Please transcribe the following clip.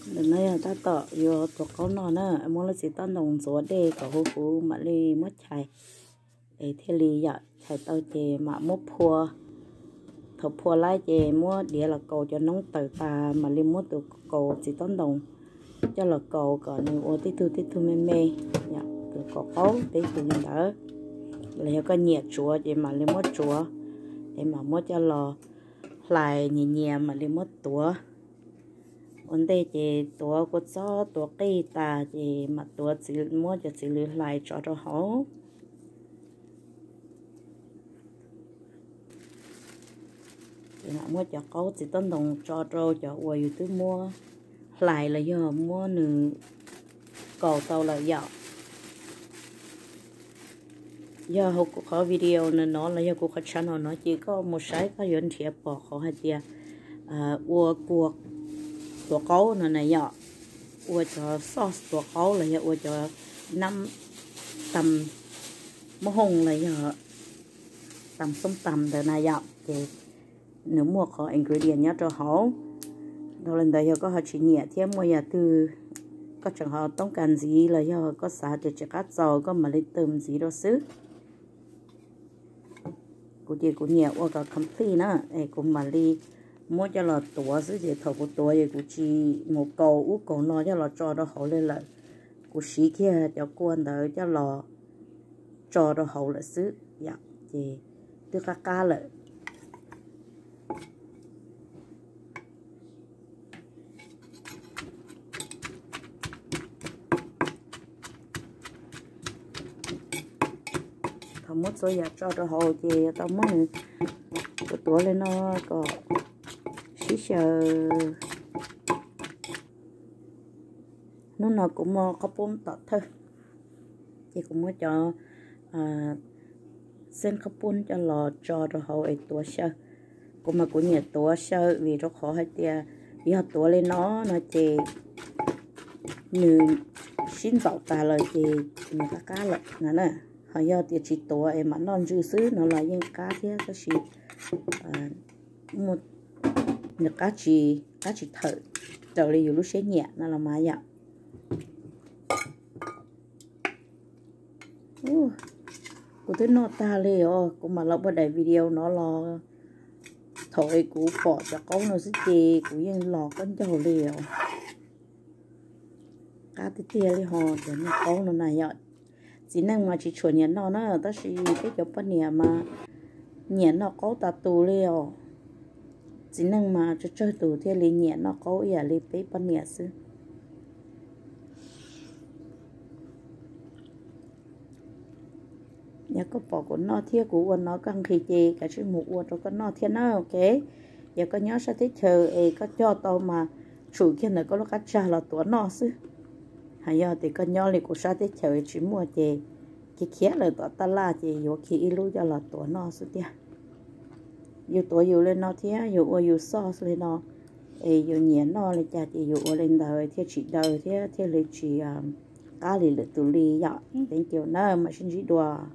Ntawm no yog tab tom yuav tuav qaub no na, muab lub txiv tob ntoos ntxuav dej kom huv huv mam li muab chais, es thiaj li yom, chais tau ces mam muab phua. Thaum phua lawm ces muab diav los kaus cov noob tawm tas mam li muab tus kaus txiv tob ntoos coj los kaus kom nws ua tib tug tib tug me me, tus kaus qaub peb tus li ntawd. Los yog koj nyiam tsuav ces mam li muab tsuav, es mam muab coj los hlais nyias nyias mam li muab tuav. Ua ntej ces tuav kua txob tuav qij tas ces mam tuav, muab cov txiv lws hlais tso rau hauv. Ces mam muab cov qaub txiv tob ntoos tso rau cov uas yus twb muab hlais los yog muab nws kaus tau lawm yom. Yog hauv kuv qhov video no los yog kuv qhov channel no ces koj mus saib koj yuav nrhiav pom qhov hais tias ua kua tuav qaub no na yom, ua cov sauce tuav qaub los yog ua cov nab tam mab hooj los yog tam xoob tam ntawd na yom, ces nws muaj qhov ingredient nyob rau hauv. Dhau li ntawd yog koj ho tsis nyiam thiab muaj yam twg koj tseem ho toob kas ntxiv los yog koj xav tias tsis qab txaus koj mam li tawm ntxiv rau xwb. Kuv ces kuv nyiam ua kom complete na, es kuv mam li muab coj los tuav xwb ces thaum kuv tuav ces kuv tsis mus kaus ub kaus no coj los tso rau hauv li lawm. Kuv siv kiag cov kua ntawd coj los tso rau hauv lawm xwb yom, ces twb qab qab lawm. Thaum muab txhua yam tso rau hauv ces yuav tau muab nws tuav tuav li no kom sib xyaw. Hnub no kuv muaj qhob poob tom thawj, ces kuv muab cov xeeb qhob poob coj los tso rau hauv es tuav xyaw. Kuv mas kuv nyiam tuav xyaw vim rau qhov hais tias yog tuav li no no ces nws sib ntxaum tas lawm ces nws qab qab lawm no na. Ho yog tias tsis tuav es mam noj ntsw xwb no los yeej qab thiab tab sis nws qab tsis, qab tsis thawm raws li yus lub siab nyiam no los mas yom. Kuv twb noj tag li os, kuv mam los ua daim video no los thaum es kuv pom cov qaub no xwb ces kuv yeej los kab ncaug li os. Qab tiag tiag li ho cov noj qaub no na yom. Txiv neej mas tsis tshua nyiam noj na tab sis peb cov poj niam mas nyiam noj qaub tas tus li os. Txiv neej mas tsawg tsawg tus thiaj li nyiam noj qaub ib yam li peb poj niam xwb. Yog koj pom kuv noj thiab kuv ua no koj nqhis ces kav tsij mus ua rau koj noj thiab na, ok. Yog koj nyob sab teb chaws es koj cog tau mas tshum kiag ntawm koj lub qab tsag los tuav noj xwb. Ho yog tias koj nyob li kuv sab teb chaws tsis muaj ces khiav khiav lawm tom taj laj ces yuav kiag ib lub coj los tuav noj xwb tiag. Yus tuav yus li no thiab yus ua yus xoj li no, es yus nyiam noj li cas ces yus ua li ntawd thiaj tsis daw thiab thiaj li tsis qab li lwm tus li yom. Thank you na, mam sib ntsib dua.